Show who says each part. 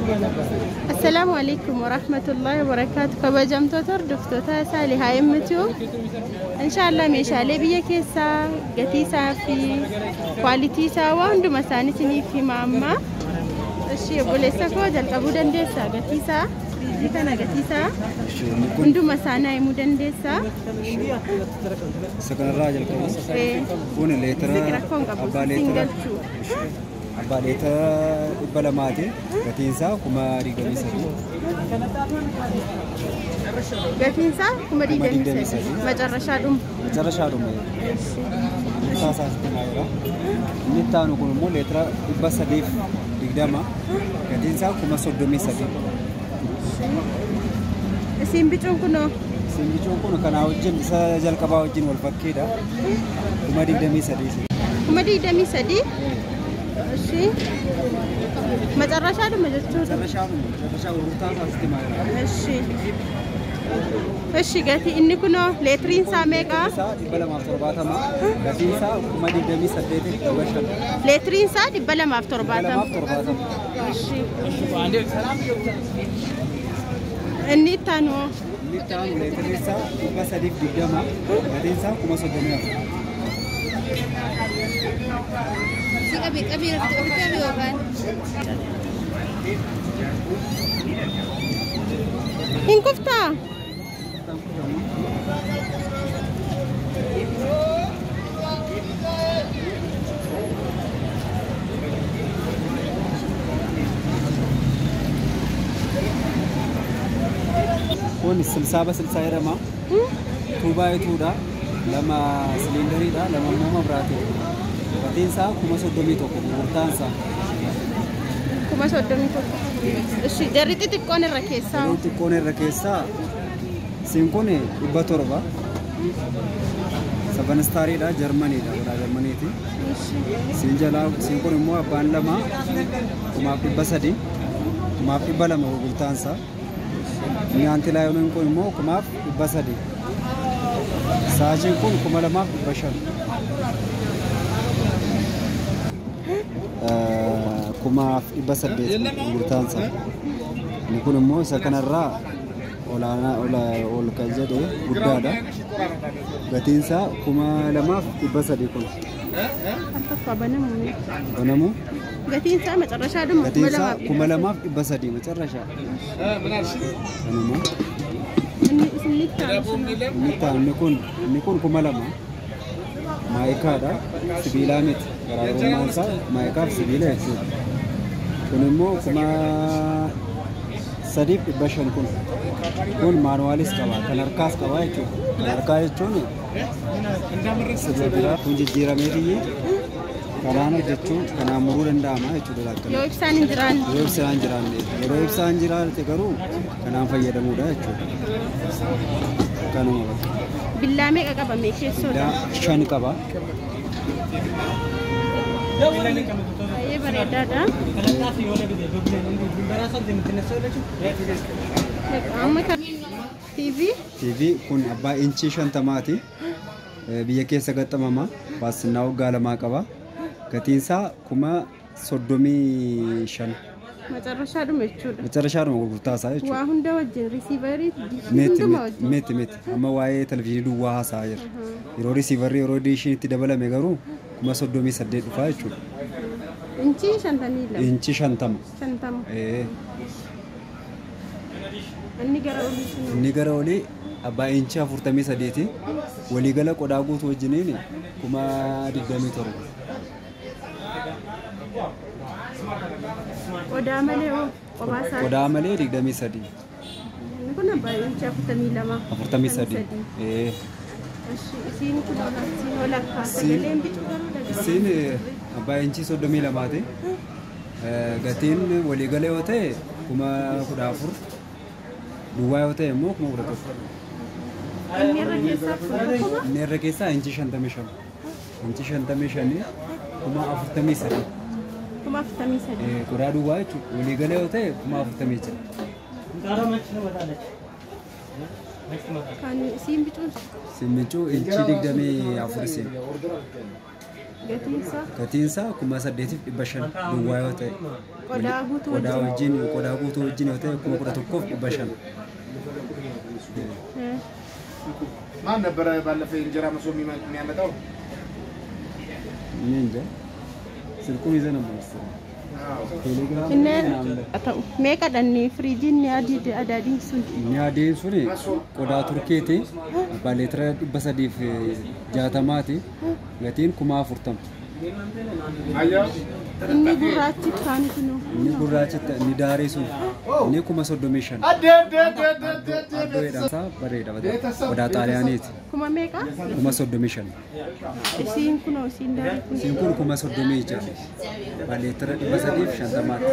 Speaker 1: Assalaamu alaikum warahmatullahi wabarakaatu. Kabajamtoota hordoftoota Saalihaa Himmituu. Inshaallah meeshaalee biyya keessaa gatii isaa fi kwaalitii isaa waan hunduma isaanii isiniif hima amma. Ishii obboleessa koo jalqabuu dandeessaa gatii isaa, firiijii kana gatii isaa hunduma isaanii himuu dandeessaa.
Speaker 2: Isa kanarraa jalqabu. Kun leetira
Speaker 1: Rakkoo hin qabu.
Speaker 2: Abbaa
Speaker 1: Siin
Speaker 2: leetira
Speaker 1: galchuu.
Speaker 2: Abbaa leetira 200ti. Gatiin isaa 23,000.
Speaker 1: Gatiin isaa 23,000. Macarrashaa dhuma.
Speaker 2: Macarrashaa dhuma. Isaa isaatti maayira. Inni itti aanu kun immoo leetira 320. Gatiin isaa 33,000.
Speaker 1: Isiin bicuun kunoo?
Speaker 2: Isiin bicuun kun kanaa wajjin isa jalqabaa wajjin wal fakkiidha. 23,000.
Speaker 1: 23,000. Ishii macarrashaa dhuma jechuudha.
Speaker 2: Macarrashaa dhuma. Macarrashaa gurgurtaa isaatti maayira.
Speaker 1: Ishii. Ishii gatii inni kunoo leetiriin isaa meeqa?
Speaker 2: Isaa 270. Gatiin isaa 28,500.
Speaker 1: Leetiriin isaa 270.
Speaker 2: 270.
Speaker 1: Ishii. Inni itti aanu hoo?
Speaker 2: Inni itti aanu leetirri isaa 320. Gatiin isaa 34,000.
Speaker 3: Si qabi qabi irratti qabi qabi yookaan.
Speaker 1: Hin kuftaa?
Speaker 2: Kun 60 በ60 jedhama. Tuubaa ituudha. Lama siliindariidha. Lama immoo mabraatiidha. Gatiin isaa 31,000 gurgurtaan isaa.
Speaker 1: 31,000. Ishii jarri xixiqqoon irra keessaa.
Speaker 2: Yeroo xiqqoon irra keessaa isiin kun 700. Seven stariidha. Jarmaniidha. Godhaa Jarmaniiti. Isiin jalaa isiin kun immoo abbaan lama 3,300. 2,200 gurgurtaan isaa. Inni antilaayoniin kun immoo 3,300. Saachiin kun 2,500. 8,500 gurgurtaan isaa. Inni kun immoo isa kanarraa olaanaa ol kan jedhe guddaadha. Gatiin isaa 2,300 kun.
Speaker 1: Al tokko banamu.
Speaker 2: Banamu.
Speaker 1: Gatiin isaa macarrashaa dhuma.
Speaker 2: Gatiin isaa 2,300 macarrashaa. Kanuma.
Speaker 1: Inni isin itti aanu sun.
Speaker 2: Inni itti aanu inni kun 2,000. Maayikaadha. Sibiilaa miti. Garaagarummaan isaa maayikaaf sibiila jechuudha. Kun immoo 3,500 kun. Kun maanuwaalis qaba. Kan harkaas qaba jechuudha. Kan harkaa jechuun sibiila kun jijjiiramee biyyi kanaan hojjechuu kanaan muruu danda'ama jechuudha laakkana.
Speaker 1: Yoo ibsaan hin jiraanne.
Speaker 2: Yeroo ibsaan hin jiraanne. Yeroo ibsaan jiraate garuu kanaan fayyadamuudha jechuudha. Kanuma bakka.
Speaker 1: Billaa meeqa qabame keessoodha?
Speaker 2: Billaa shan qaba.
Speaker 1: Baay'ee bareedaadha. Amma kan TV.
Speaker 2: TV kun abbaa inchii 50ti. Biyya keessa gaxxamama. Baasinnaa waggaa 2 qaba. Gatiin isaa 35,000.
Speaker 1: Macarrashaadhuma jechuudha.
Speaker 2: Macarrashaadhuma gurgurtaa isaa jechuudha.
Speaker 1: Waa hunda wajjin risiivarii
Speaker 2: Miti
Speaker 1: hunduma wajjin.
Speaker 2: Miti miti. Amma waa'ee televizyiinii duwwaa haasa'aa jira. Yeroo risiivarri yeroo diishiin itti dabalame garuu 38,000 dhufaa jechuudha.
Speaker 1: Inchii 52.
Speaker 2: Inchii 50.
Speaker 1: 50. Inni gara olii sun.
Speaker 2: Inni gara olii abbaa inchii 43ti. Waliigala qodaa guutuu wajjiniin 27,000.
Speaker 1: Qodaa malee hoo kophaa isaa.
Speaker 2: Qodaa malee 23.
Speaker 1: Inni kun abbaa inchii 42.
Speaker 2: 43.
Speaker 1: Isiin kun isiin ol akka sagaleen bicuu garuu dhaga'ama.
Speaker 2: Isiin abbaa inchii 32ti. Gatiin waliigala yoo ta'e 14,000. Duwwaa yoo ta'e immoo 11,000.
Speaker 1: Inni irra keessaa kuma.
Speaker 2: Inni irra keessaa inchii 55. Inchii 55 43,000.
Speaker 1: 43,000.
Speaker 2: Qodaa duwwaa jechuudha. Waliigala yoo ta'e 46,000.
Speaker 1: Kan isiin bicuun.
Speaker 2: Isiin bicuu inchii 24 isiin.
Speaker 1: Gatiin isaa?
Speaker 2: Gatiin isaa 8500 duwwaa yoo ta'e.
Speaker 1: Qodaa guutuu
Speaker 2: Qodaa wajjin qodaa guutuu wajjin yoo ta'e 11,500.
Speaker 4: ማን ነበረ ባለፈው እንጀራ መሶብ የሚያመጣው?
Speaker 2: እኔ እንጃ ስልኩን ይዘህ ነበር መሰለኝ። ቴሌግራም
Speaker 1: Inni
Speaker 2: ምናምን ላይ
Speaker 1: ta'u meeqa dhanne firiijiin ni adii adaadiin sun?
Speaker 2: Inni adiin suni qodaa Turkiiti. Abbaa leetira 360ti. Gatiin 40,000.
Speaker 4: አየኸው?
Speaker 1: Inni gurraachi kaan kunoo.
Speaker 2: Inni gurraachi inni daarii sun inni 35,000. Ardoodha isaa bareeda qodaa Xaaliyaaniiti.
Speaker 1: Kuma meeqa?
Speaker 2: 35,000.
Speaker 1: Isiin kunoo isiin daarii kun.
Speaker 2: Isiin kun 36,000. Abbaa leetira 350ti.